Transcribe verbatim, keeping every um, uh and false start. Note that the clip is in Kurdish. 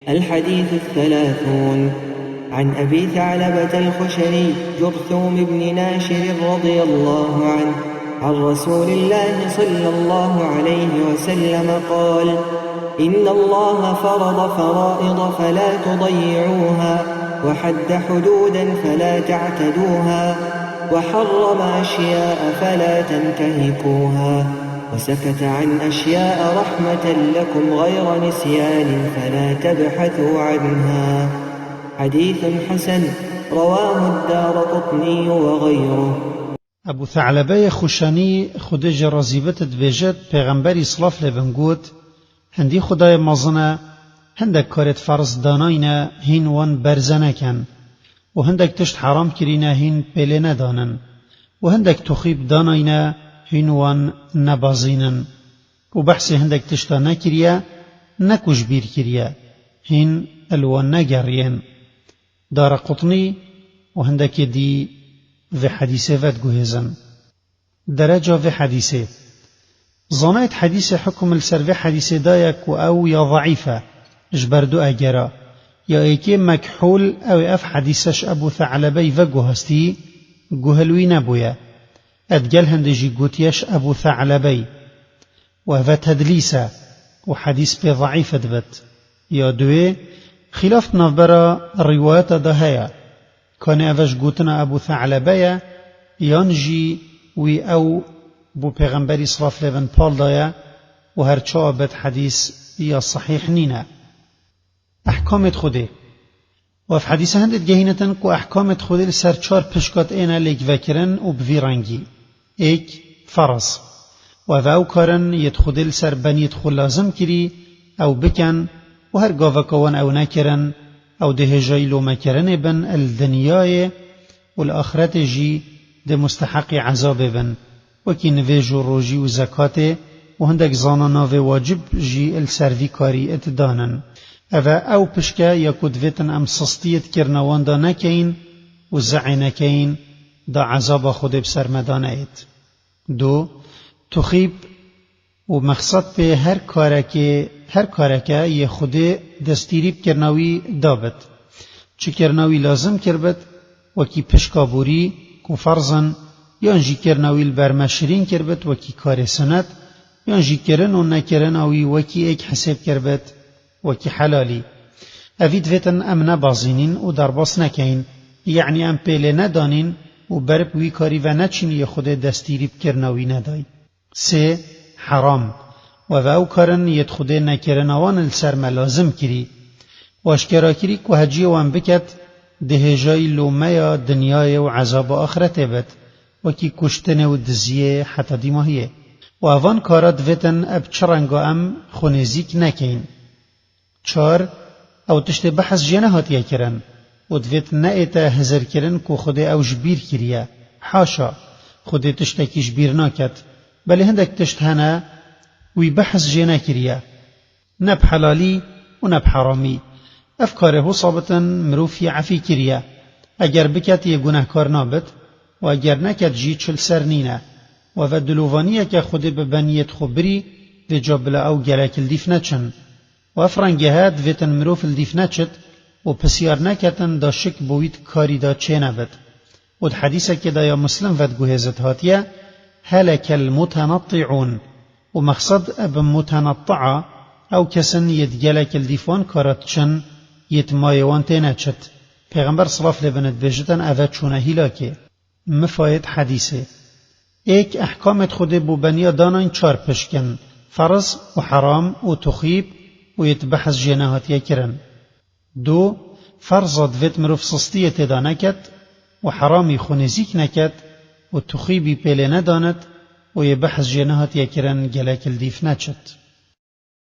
الحديث الثلاثون. عن أبي ثعلبة الخشني جرثوم بن ناشر رضي الله عنه عن رسول الله صلى الله عليه وسلم قال: إن الله فرض فرائض فلا تضيعوها، وحد حدودا فلا تعتدوها، وحرم أشياء فلا تنتهكوها، وسكت عن أشياء رحمة لكم غير نسيان فلا تبحثوا عنها. حديث حسن، رواه الدارقطني وغيره. Ebû Se'lebeyê Xuşenî, Xwedê jê razî bit, dibêjit, Pêxemberî silav lê bin got, Hindî Xwedayê mezin e, hindek karêt ferz danayne hîn wan berze nekin û hindek tişt heram kirîne hîn pêlê nedanin û hindek tuxîb danayne hîn wan nebazînin û behsê hindek tişta nekiriye, ne ku ji bîr kiriye, hîn li wan negeriyên. Daraqutnî û hindekê dî vê hedîsê vediguhêzin. Dereca vê hedîsê. Zanayêt hedîsê hukum li ser vê hedîsê daye ku ew ya zeîf e, ji ber du egera. Ya êkê mekhûl, ew ê ev hedîse ji Ebû Se'lebeyî veguhastî, guhil wî nebûye. Ed gel hindê jî gotiye ji Ebû Se'lebeyî. Û ev e tedlîs e û hedîs pê zeîf dibit. Ya duê, xîlaf di navbera rîwayeta de heye. Kanê ev e ji gotina Ebû Se'lebe ye, yan jî wî ew bo Pêxemberî silav lê bin pal daye û her çawa bit hedîs ya sehîh nîne. Ehkamêt Xwedê. Û ev hedîse hindê digehînitin ku ehkamêt Xwedê li ser çar pişkat êne lêkvekirin û bi vî rengî. Êk, ferz. Û ev ew kar in yêt Xwedê li ser beniyêt xwe lazim kirî, ew bikin û her gaveka wan ew nekirin, ew dê hêjayî lomekirinê bin li dinyayê û li axretê jî dê musteheqî ezabê bin. Wekî nivêj û rojî û zekatê û hindek zana navê wacib jî li ser vî karî didanin. Ev e ew pişke ya ku divêtin em sistiyê di kirina wan de nekeyin û ze'ê nekeyin, da ezaba Xwedê bi ser me de neyêt. Du, tuxîb û mexsed pê her karekê, her kareke yê Xwedê destîrî bikirina wî dabit. Çi kirina wî lazim kirbit, wekî pişka borî ku ferz in, yan jî kirina wî li ber me şirîn kirbit, wekî karê sinet, yan jî kirin û nekirina wî wekî êk hesêb kirbit, wekî helalî. Evî divêtin em nebazînîn û derbas nekeyin, ye'nî em pê lê nedanîn û berib wî karî ve neçîn yê Xwedê destîrî bikirina wî nedayî. Sê, heram. Û ev ew kar in yêt Xwedê nekirina wan li ser me lazim kirî. Û aşkera kirî ku heciyê wan biket, dê hêjayî lomeya dinyayê û ezaba axretê bit, wekî kuştinê û diziyê heta dîmahiyê. Û evan kara divêtin eb çi renga em xwe nêzîk nekeyin. Çar, ew tiştê behs jê nehatiye kirin û divêt neête hizirkirin ku Xwedê ew ji bîr kiriye. Haşa, Xwedê tiştekî ji bîr naket. Belê hindek tişt hene wî behs jê nekiriye. Ne bi helalî û ne bi heramî. Ev karê hosa bitin mirov yê efî kiriye. Eger biket yê gunehkar nabit û eger neket jî çi li ser nîne. Û ev e dilovaniyeke Xwedê bi beniyêt xwe birî, vêca bila ew gelek li dîf neçin. Û ev rengê he divêtin mirov li dîf neçit û pisyar neketin da şik bo wî di karî de çênebit. Û di hedîsekê de ya Muslim vediguhêzit hatiye, "Helekel mutenetti'ûn." Û mexsed bi mutenetti'a, ew kes in yê di gelek li dîf wan kara diçin, yê di mayê wan têneçit. Pêxember silav lê bin dibêjitin ev e çûne hîlakê. Mifayêt hedîsê. Êk, ehkamêt Xwedê bo beniya danayîn çar pişk in, ferz û heram û tuxîb û yê di behs jê nehatiye kirin. Du, ferza divêt mirov sistiyê tê de neket û heramî xwe nêzîk neket û tuxîbî pê lê nedanit û yê behs jê nehatiye kirin gelek li dîf neçit.